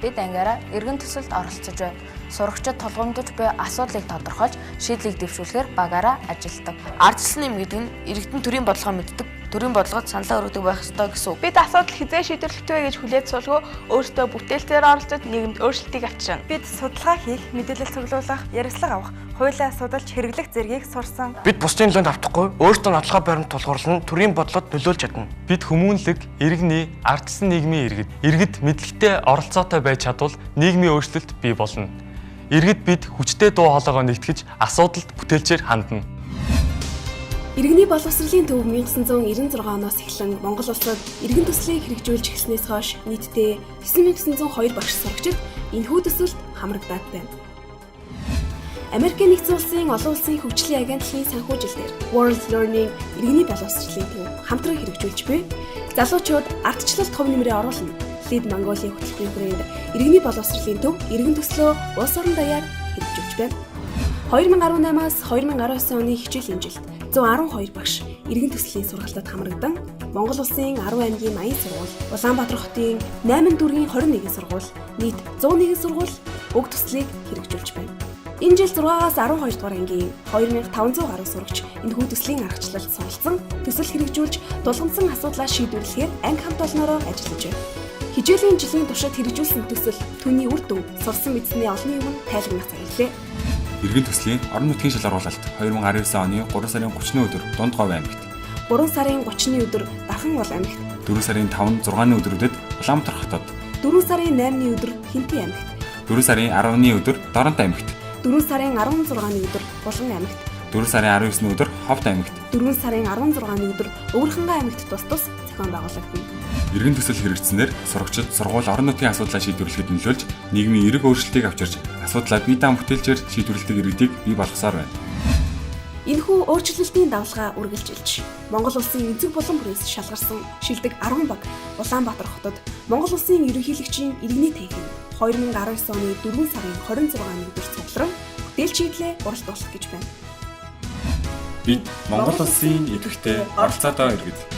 Бид ангиараа эргэн төсөлд оролцож байна. Сурагчид тулгамдж буй асуудлыг тодорхойлж, шийдлийг дэвшүүлэхээр багаараа ажилладаг. Ардчилсан нэм гэдэг нь иргэдэн төрийн бодлогоо мэддэг, төрийн бодлогод саналаа өргөдөг байх ёстой гэсэн үг. Бид асуудал хэзээ шийдвэрлэх вэ гэж хүлээж суулгүй өөртөө бүтээлцээр оролцож нийгэмд өөрчлөлтийг авчирна. Бид судалгаа хийх, мэдээлэл цуглуулах, ярилцлага авах, хуулиа судалж хэрэглэх зэргийг сурсан. Бид бусдын нөлөөнд автахгүй, өөртөө нотлохоо баримт тулгуурлан төрийн бодлогод нөлөөлж чадна. Бид хүмүүнлэг, иргэний, ардчилсан нийгмийн иргэд, иргэд мэдлэгтэй оролцоотой байж чадвал нийгмийн өөрчлөлт бий болно. Иргэд бид хүчтэй дуу хоолойгоо нэгтгэж асуудалд бүтээлчээр хандна. Иргэний боловсролын төв 1996 оноос эхлэн Монгол улсад иргэн төслийг хэрэгжүүлж эхэлснээс хойш нийтдээ 9902 багш сурагчид энэхүү төсөлд хамрагдаад байна. Америкийн нэгдсэн улсын олон улсын хөгжлийн агентлагийн санхүүжилтээр World Learning иргэний боловсролын төв хамтран хэрэгжүүлж буй. Залуучууд ардчлалд хувь нэмрээ оруулна. Lead Mongolia хөтөлбөрийн хүрээнд иргэний боловсролын төв иргэн төслөө улс орон даяар хэрэгжүүлж байна. 2018-аас 2019 оны хичээлийн жилд 112 багш иргэн төслийн сургалтад хамрагдан Монгол улсын 10 аймгийн 80 сургууль, Улаанбаатар хотын 8 дүүргийн 21 сургууль, нийт 101 сургууль уг төслийг хэрэгжүүлж байна. Энэ жил 6-аас 12 дугаар ангийн 2500 гаруй сурагч энэхүү төслийн аргачлалд суралцсан, төсөл хэрэгжүүлж, тулгамдсан асуудлаа шийдвэрлэхээр анги хамт олноороо ажиллаж байна. Хичээлийн жилийн туршид хэрэгжүүлсэн төсөл, түүний үр дүн, сурсан мэдсэний олон юм тайлбарлах цаг ирлээ. Иргэн төслийн орон нутгийн шалгаруулалт 2019 оны 3 сарын 30-ны өдөр Дунд Говь аймагт, 3 сарын 30-ны өдөр Дархан уул аймагт, 4 сарын 5, 6-ны өдрүүдэд Улаанбаатар хотод, 4 сарын 8-ны өдөр Хэнтий аймагт, 4 сарын 10-ны өдөр Доронт аймагт, 4 сарын 16-ны өдөр Булган аймагт, 4 сарын 19-ны өдөр Ховд аймагт, 4 сарын 16-ны өдөр Өвөрхангай аймагт тус тус зохион байгуулагдана. Иргэн төсөл хэрэгжсэнээр сурагчид сургууль орон нутгийн асуудлаа шийдвэрлэхэд нөлөөлж, нийгмийн эерэг өөрчлөлтийг авчирч, асуудлаа бие даан бүтээлчээр шийдвэрлэдэг иргэдийг бий болгосоор байна. Энэхүү өөрчлөлтийн давлгаа үргэлжилж, Монгол улсын өнцөг булан бүрээс шалгарсан шилдэг 10 баг Улаанбаатар хотод Монгол улсын ерөнхийлөгчийн иргэний танхим 2019 оны 4 сарын 26-ны өдөр цугларан бүтээлч шийдлээ уралдуулах гэж байна. Бид Монгол улсын идэвхтэй оролцоотой иргэд.